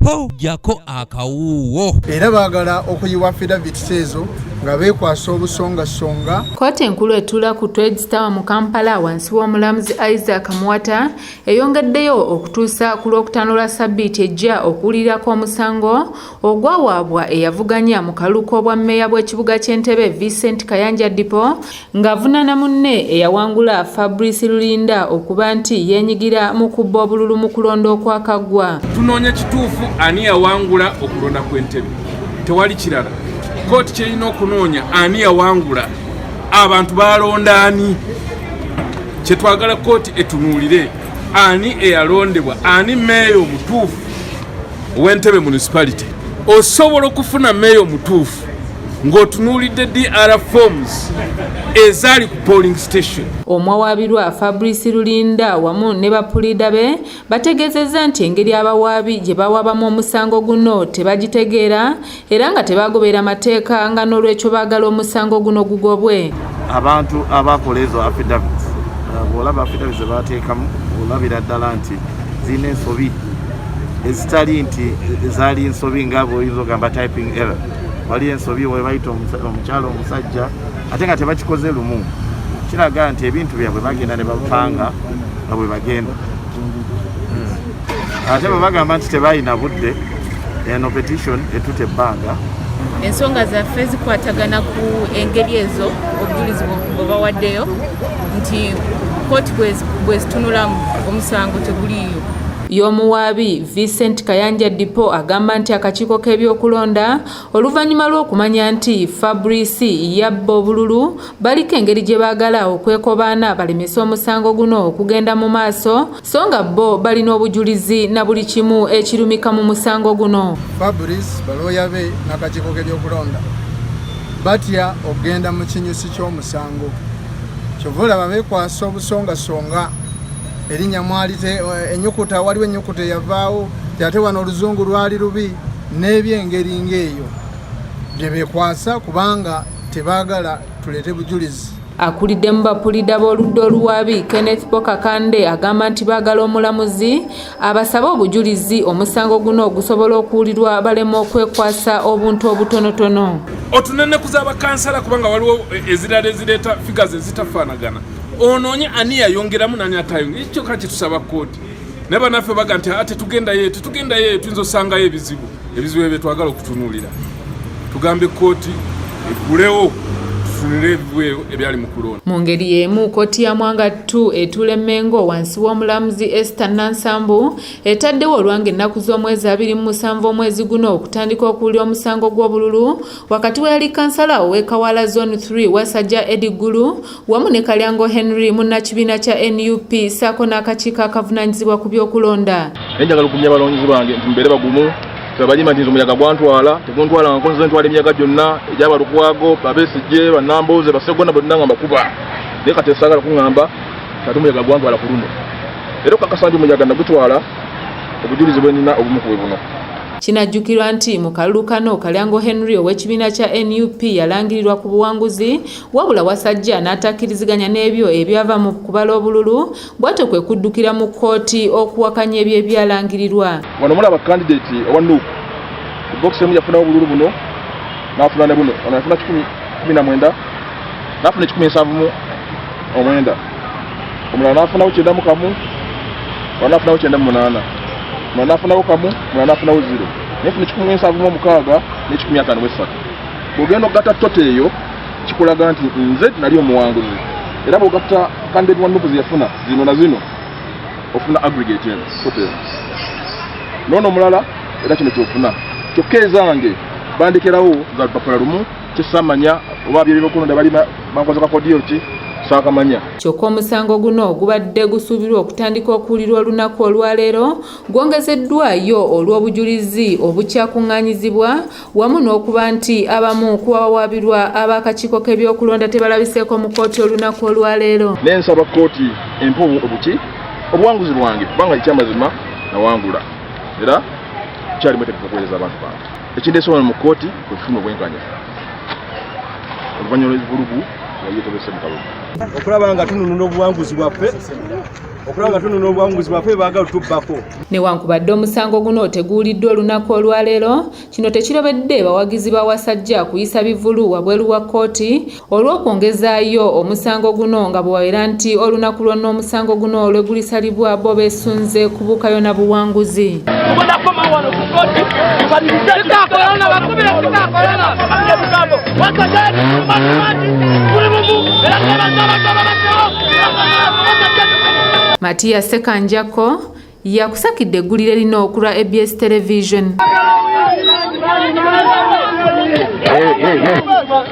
Ho, ggyako akawuuwo. Era baagala okuyiwa affidavits ezo nga beekwasa obusongasonga. Kkooti enkulu etuula ku Trades Tower mu Kampala wansi w'omulamuzi Isaac Muwata eyongeddeyo okutuusa ku Lwokutaano lwa ssabbiiti ejja okuwulirirako omusango ogwawaabwa eyavuganya mu kalulu k'obwammeeya bw'ekibuga ky'Entebbe Vincent Kayanja Dipo ng'avunaana munne eyawangula Fabrice Lulinda okuba nti yeenyigira mu kubba obululu mu kulonda okwakaggwa. Tunoonya kituufu ani yawangula okulonda kw'Entebe, tewali kirala. Kkooti kyerina okunoonya ani yawangula, abantu balonda ani. Kyetwagala kkooti etunuulire ani eyalondebwa, ani meeya omutuufu ow'Entebe Municipality. Osobola okufuna meeya omutuufu ng'otunuulidde DR forms ezaali ku polling station. Omuwawaabirwa Fabrice Lulinda wamu ne bapuliida be bategeezezza nti engeri abawaabi gye bawabamu omusango guno tebagitegeera era nga tebagoberera mateeka, nga n'olwekyo baagala omusango guno gugobwe. Abantu abakola ezo affidavits, bw'olaba affidavits ze bateekamu, olabira ddala nti zirina ensobi ezitali nti zaali nsobi nga bw'oyinza ogamba typing error. Wali ensobi we bayita omukyala omusajja, ate nga tebakikoze lumu. Kiraga nti ebintu byabwe bagenda ne bapanga nga bwe bagenda. Ate bwe bagamba nti tebalina budde, eno petition etuta ebbanga. Ensonga zaffe zikwatagana ku engeri ezo obujulizi bwe bawaddeyo nti kooti bwezitunulamu omusango teguliiyo. Y'omuwaabi Vincent Kayanja Dipo agamba nti akakiiko k'ebyokulonda oluvannyuma lw'okumanya nti Fabrice yabba obululu baliko engeri gye baagala okwekobaana balemese omusango guno okugenda mu maaso, so nga bo balina obujulizi na buli kimu ekirumika mu musango guno. Fabrice, balooya be n'akakiiko k'ebyokulonda batya okugenda mu kinyusi ky'omusango, kyova olaba beekwasa obusongasonga. Erinnya mwali ennyukuta, waliwo ennyukuta eyavaawo ti ate wano oluzungu lwali lubi n'ebyengeri ng'eyo bye beekwasa kubanga tebaagala tuleete bujulizi. Akuliddemu bapulida b'oludda oluwaabi Kenneth Pokakande agamba nti baagala omulamuzi abasabe obujulizi omusango guno gusobola okuwulirwa baleme okwekwasa obuntu obutonotono. Otunenekuza abakansala kubanga waliwo ezirala ezireeta figures ezitafaanagana. Onoonye ani yayongeramu nani atayongera, ekyo kyokka kyetusaba kkooti. Naye bannaffe baga nti tetugendayo, tetugendayo, tuyinza osangayo ebizibu. Ebizibu ebyo twagala okutunuulira, tugambe kkooti eggulewo tutunule ebizibu ebyali mu kulonda. Mu ngeri y'emu, kkooti ya Mwanga 2 etuula e Mmengo wansi w'omulamuzi Esther Nansambu etaddewo olwanga ennaku z'omwezi 27 omwezi guno okutandika okuwulira omusango gw'obululu wakati w'eyali kansala ow'e Kawala Zone 3 Wasajja Eddie Ggulu wamu ne Kalyango Henry munnakibiina kya NUP ssaako n'akakiiko akavunaanyizibwa ku by'okulonda. Naye njagala okumya abalonzi bange nti mubeere bagumu, tebabalima nti nze omuyaga gwantwala, teguntwala nga nze ntwala emiyaga gyonna egy'Abalukwago, Babesigye, Bannambooze, Basegona bonna nga mbakuba. Naye kati saagala kuŋŋamba ate omuyaga gwantwala ku luno. Era okukakasa nti omuyaga nagutwala, obujulizi bwe nnina obumu ku bwe buno. Kinajjukirwa nti mu kalulu kano Kalyango Henry ow'ekibiina kya NUP yalangirirwa ku buwanguzi, wabula Wasajja n'atakkiriziganya n'ebyo ebyava mu kubala obululu, bw'atyo kwe kuddukira mu kkooti okuwakanya ebyo ebyalangirirwa. Wano mulaba candidate owa NUP ku box emu yafunawo obululu buno n'afuna ne buno. Ono yafuna 119, n'afuna 179, omulala n'afunawo 91, ono n'afunawo 98, omulala n'afunawo 1, omulala n'afunawo 0, nefuna 176 n'e153. Bw'ogenda okugatta total eyo kikulaga nti nze nali omuwanguzi, era bw'ogatta candidate wa NUP ze yafuna zino na zino ofuna aggregate eno total eno noono omulala era kino kyofuna. Kyokka ezange bandekerawo za lupapula lumu, kyesamanya oba byebyokulonda bali bankoze kakodiyo ki saakamanya. Kyokka omusango guno gubadde gusuubirwa okutandika okuwulirwa olunaku olwaleero gwongezeddwayo olw'obujulizi obukyakuŋŋaanyizibwa wamu n'okuba nti abamu ku bawawaabirwa ab'akakiiko k'ebyokulonda tebalabiseeko mu kkooti olunaku olwaleero. Naye nsaba kkooti empe obuki obuwanguzi bwange, kubanga ekyamazima nawangula era kyali mwetegefu okuweereza abantu bange. Ekindeese wano mu kkooti kwe kufuna obwenkanya oluvannyuma lw'evvulugu yali etobese mu kalulu. Okulaba nga tununula obuwanguzi bwaffe, okulaba nga tununula obuwanguzi bwaffe baagala tubbako. Newankubadde omusango guno teguwuliddwa olunaku olwaleero, kino tekirobedde bawagizi ba Wasajja kuyisa bivulu wabweru wa kkooti olw'okwongezaayo omusango guno, nga bwe wabeera nti olunaku lwonna omusango guno lwe gulisalibwa bo beesunze kubuukayo na buwanguzi. Matiya Ssekanjako yakusakidde eggulire lino okulwa ABS Television.